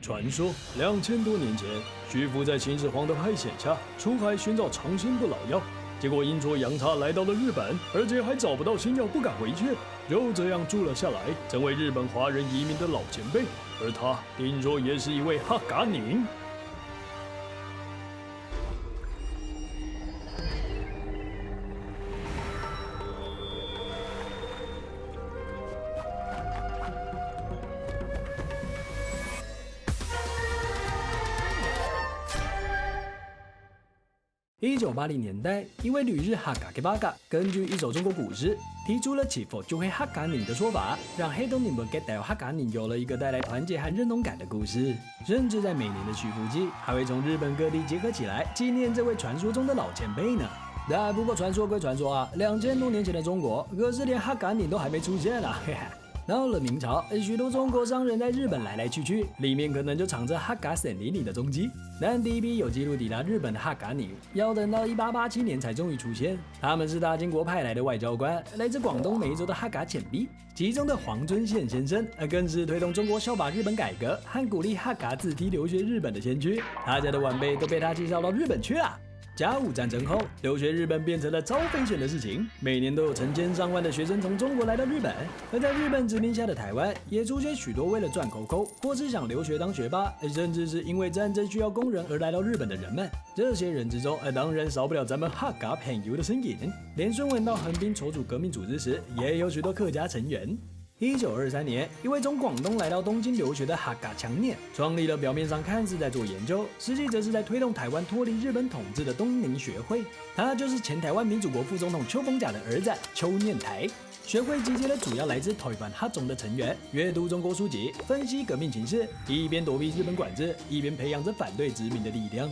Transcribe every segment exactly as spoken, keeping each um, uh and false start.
传说，两千多年前，徐福在秦始皇的派遣下出海寻找长生不老药，结果阴错阳差来到了日本，而且还找不到新药，不敢回去，就这样住了下来，成为日本华人移民的老前辈。而他听说也是一位客家人。一九八零年代，一位旅日客家个画家，根据一首中国古诗，提出了祈福就係客家人的说法，让许多人會感到客家人有了一个带来团结和认同感的故事。甚至在每年的祈福祭，还会从日本各地结合起来，纪念这位传说中的老前辈呢。但不过传说归传说啊，两千多年前的中国，可是连客家人都还没出现啊，嘿嘿。到了明朝，许多中国商人在日本来来去去，里面可能就藏着客家生理人的踪迹。但第一批有记录抵达日本的客家人，要等到一八八七年才终于出现。他们是大清国派来的外交官，来自广东梅州的客家前辈，其中的黄遵宪先生，呃，更是推动中国效法日本改革和鼓励客家子弟留学日本的先驱。他家的晚辈都被他介绍到日本去了。甲午战争后，留学日本变成了超飞旋的事情，每年都有成千上万的学生从中国来到日本。而在日本殖民下的台湾，也出现许多为了赚口口，或是想留学当学霸，甚至是因为战争需要工人而来到日本的人们。这些人之中，呃，当然少不了咱们客家朋友的身影。连孙文到横滨筹组革命组织时，也有许多客家成员。一九二三年，一位从广东来到东京留学的客家青年，创立了表面上看似在做研究，实际则是在推动台湾脱离日本统治的东宁学会。他就是前台湾民主国副总统邱逢甲的儿子邱念台。学会集结了主要来自台湾客庄的成员，阅读中国书籍，分析革命情势，一边躲避日本管制，一边培养着反对殖民的力量。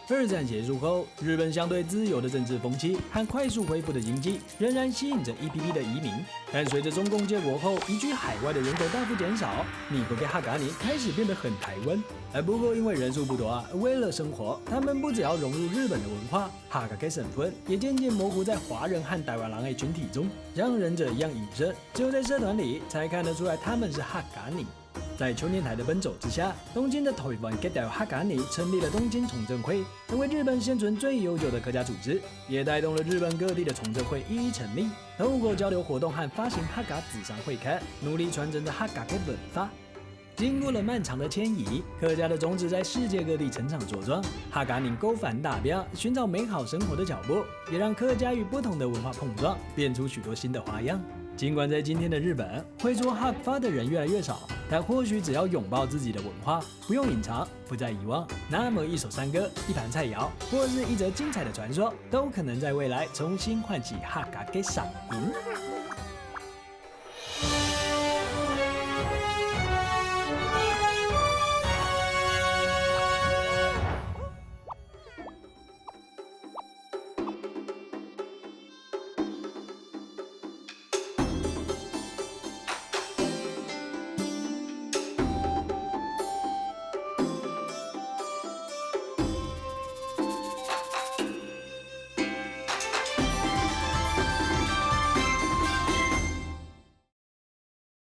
二战结束后，日本相对自由的政治风气和快速恢复的经济，仍然吸引着一批批的移民。但随着中共建国后，移居海外的人口大幅减少，美国的客家人开始变得很台湾。而不过因为人数不多啊，为了生活，他们不只要融入日本的文化，客家的身份也渐渐模糊在华人和台湾人的群体中，像忍者一样隐身。只有在社团里才看得出来他们是客家人。在邱念台的奔走之下，东京的台湾客家人成立了东京崇正会，成为日本现存最悠久的客家组织，也带动了日本各地的崇正会一一成立。透过交流活动和发行客家纸上会刊，努力传承着客家的文化。经过了漫长的迁移，客家的种子在世界各地成长茁壮。客家人各返大边，寻找美好生活的脚步，也让客家与不同的文化碰撞，变出许多新的花样。尽管在今天的日本，会说客话的人越来越少，但或许只要拥抱自己的文化，不用隐藏，不再遗忘，那么一首山歌、一盘菜肴，或是一则精彩的传说，都可能在未来重新唤起客家的嗓音。